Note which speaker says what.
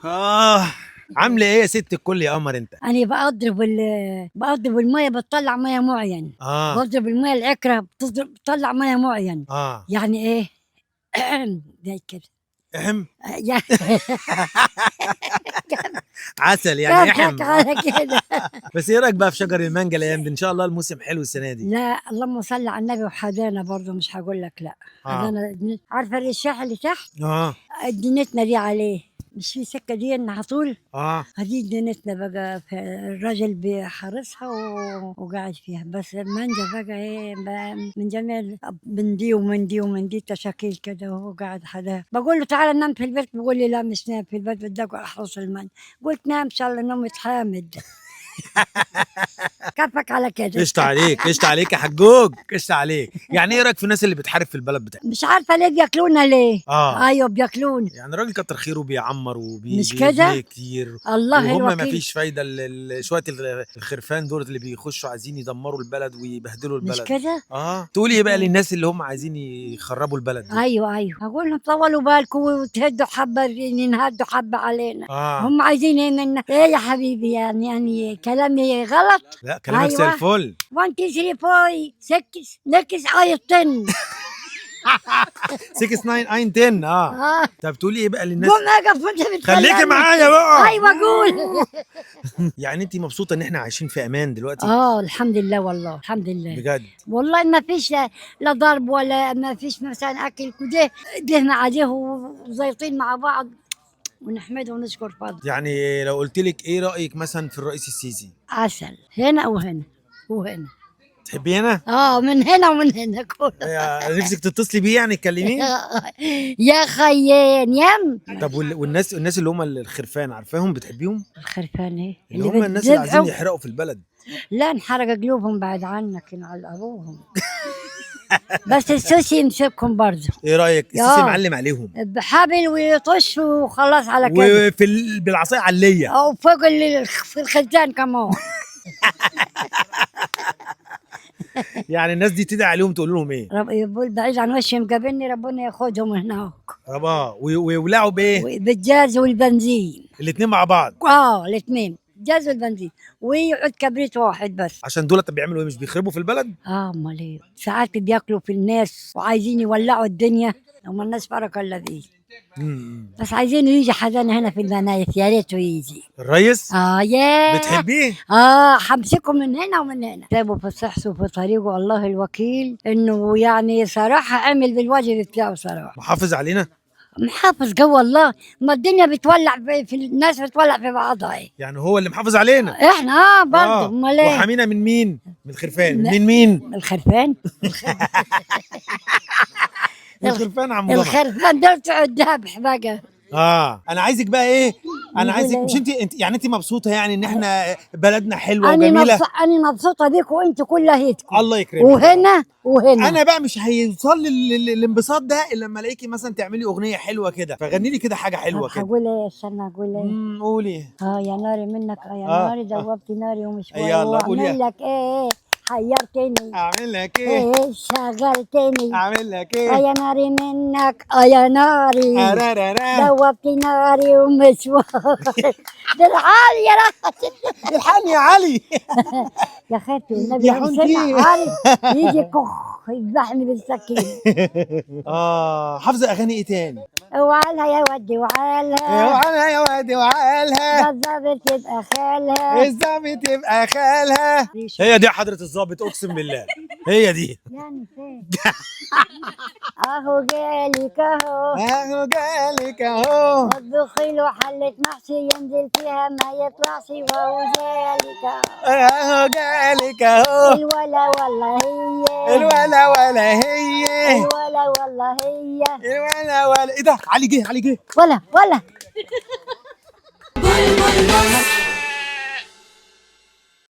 Speaker 1: اه، عامله ايه يا ست الكل يا قمر انت؟
Speaker 2: انا بضرب بضرب المية بتطلع مية معين. بضرب المية العكره بتطلع مية معين. يعني ايه؟ زي كده.
Speaker 1: احم.
Speaker 2: يعني
Speaker 1: عسل يعني احم.
Speaker 2: كيفك على كده.
Speaker 1: بس ايه رايك بقى في شجر المانجا الايام دي؟ ان شاء الله الموسم حلو السنة دي.
Speaker 2: لا اللهم صل على النبي، وحدانا برضه مش هقول لك لا. حدانا، عارفه الرشاح اللي تحت؟ دنيتنا دي عليه، مش في سكة دي على طول؟ هذه دنيتنا بقى، الراجل بيحرسها وقاعد فيها. بس المانجا بقى ايه، من جميع من دي ومن دي ومن دي تشاكيل كده، وهو قاعد حداها. بقول له تعالى نام في البيت، بيقول لي لا مش نام في البيت، بدي اقعد احرس المانجا. قلت نام ان شاء الله نوم حامد. كفك على كده.
Speaker 1: قشطة عليك، قشطة عليك يا حجوج، قشطة عليك. يعني ايه رايك في الناس اللي بتحارب في البلد بتاعتنا؟
Speaker 2: مش عارفه ليه بياكلونا ليه. ايوه بياكلونا.
Speaker 1: يعني الراجل كتر خيره بيعمر
Speaker 2: مش كده؟
Speaker 1: بيبني كتير.
Speaker 2: الله
Speaker 1: وهم ما
Speaker 2: الوكيل.
Speaker 1: فيش فايده، شوية الخرفان دول اللي بيخشوا عايزين يدمروا البلد ويبهدلوا
Speaker 2: مش
Speaker 1: البلد.
Speaker 2: كده؟
Speaker 1: تقولي ايه بقى للناس اللي هم عايزين يخربوا البلد دي؟
Speaker 2: ايوه ايوه، هقول لهم طولوا بالكم وتهدوا حبه، ينهدوا حبه علينا. هم عايزين ايه منا؟ ايه يا حبيبي؟ يعني كلامي غلط؟
Speaker 1: لا كلامك زي
Speaker 2: أيوة.
Speaker 1: الفل.
Speaker 2: 1 2 3 4 6 نكس 10.
Speaker 1: 6 9 10. طب تقولي ايه بقى للناس؟
Speaker 2: قوم اقف وانت بتكلمني.
Speaker 1: خليكي معايا بقى.
Speaker 2: ايوه قول.
Speaker 1: يعني انت مبسوطة ان احنا عايشين في امان دلوقتي؟
Speaker 2: الحمد لله والله الحمد لله
Speaker 1: بجد
Speaker 2: والله. ما فيش لا ضرب ولا ما فيش مثلا اكل كده، ده مع ده وزيطين مع بعض، ونحمده ونشكر فضله.
Speaker 1: يعني لو قلت لك ايه رايك مثلا في الرئيس السيسي؟
Speaker 2: عسل هنا وهنا وهنا.
Speaker 1: تحبيه هنا؟
Speaker 2: من هنا ومن هنا كله.
Speaker 1: نفسك تتصلي بيه يعني تكلميه؟
Speaker 2: يا خيين يم.
Speaker 1: طب والناس اللي هم الخرفان عارفاهم؟ بتحبيهم؟
Speaker 2: الخرفان ايه؟
Speaker 1: اللي هم الناس اللي عايزين
Speaker 2: بتذبحوا.
Speaker 1: يحرقوا في البلد.
Speaker 2: لا انحرق قلوبهم بعد عنك على ابوهم. بس السوسي يمسكهم برضه.
Speaker 1: ايه رايك؟ السيسي معلم عليهم
Speaker 2: بحبل ويطش وخلاص على كده.
Speaker 1: وفي بالعصايه علية
Speaker 2: او فوق في الخزان كمان.
Speaker 1: يعني الناس دي تدعي عليهم تقول لهم ايه؟
Speaker 2: رب يقول بعيد عن وشهم قابلني ربنا ياخذهم هناك.
Speaker 1: ويولعوا بايه؟
Speaker 2: بالجاز والبنزين.
Speaker 1: الاثنين مع بعض.
Speaker 2: الاثنين، جاز والبنزين، ويقعد كبريت واحد بس.
Speaker 1: عشان دول طب بيعملوا ايه؟ مش بيخربوا في البلد؟
Speaker 2: امال ايه؟ ساعات بياكلوا في الناس وعايزين يولعوا الدنيا، وما الناس بركة الا فيه. بس عايزين يجي حدانا هنا في المنايف، يا ريته يجي.
Speaker 1: الريس؟
Speaker 2: يا
Speaker 1: بتحبيه؟
Speaker 2: همسكه من هنا ومن هنا. سابه في صحته وفي طريقه الله الوكيل، انه يعني صراحة عمل بالواجب بتاعه صراحة.
Speaker 1: محافظ علينا؟
Speaker 2: محافظ جوا الله، ما الدنيا بتولع في الناس بتولع في بعضها. ايه
Speaker 1: يعني هو اللي محافظ علينا؟
Speaker 2: احنا برضه. امال ايه؟
Speaker 1: وحامينا من مين؟ من الخرفان. من مين؟
Speaker 2: الخرفان.
Speaker 1: من الخرفان عم جمعة.
Speaker 2: الخرفان دول بتوع الذبح بقى.
Speaker 1: انا عايزك بقى ايه؟ انا عايزك مش انت يعني انت مبسوطة يعني ان احنا بلدنا حلوة وجميلة؟
Speaker 2: انا مبسوطة بيكم وانتوا كلهيتكم.
Speaker 1: الله يكرمك.
Speaker 2: وهنا وهنا.
Speaker 1: انا بقى مش هيوصل لي الانبساط ده الا لما الاقيكي مثلا تعملي اغنية حلوة كده، فغني لي كده حاجة حلوة كده.
Speaker 2: هقول ايه؟ استنى اقول ايه؟
Speaker 1: قولي.
Speaker 2: يا ناري منك، يا ناري دوبت ناري ومش
Speaker 1: يلا قولي.
Speaker 2: اعمل لك ايه؟ حيرتني.
Speaker 1: اعمل لك ايه؟
Speaker 2: ايه شغلتني.
Speaker 1: اعمل لك ايه؟
Speaker 2: يا ناري منك، يا ناري دوبت ناري ومشوار. ده العالي يا راجل.
Speaker 1: الحقني يا علي.
Speaker 2: يا خالتي والنبي
Speaker 1: يا حنتي.
Speaker 2: علي يجي كخ يذبحني بالسكين.
Speaker 1: حافظه اغاني ايه تاني؟
Speaker 2: وعالها يا ودي وعالها.
Speaker 1: وعالها يا ودي وعالها.
Speaker 2: الظابط يبقى خالها.
Speaker 1: الظابط يبقى خالها. هي دي حضرة الظابط اقسم بالله هي دي.
Speaker 2: يعني فين؟ اهو جالك اهو.
Speaker 1: اهو جالك اهو.
Speaker 2: اطبخي له حلة محشي ينزل فيها ما يطلعش، واهو جالك اهو.
Speaker 1: اهو جالك اهو.
Speaker 2: الولا والله هي.
Speaker 1: الولا ولا هي.
Speaker 2: الولا والله هي.
Speaker 1: الولا ولا ايه ده؟ علي جه، علي جه.
Speaker 2: ولا ولا.
Speaker 3: بلبل مصر.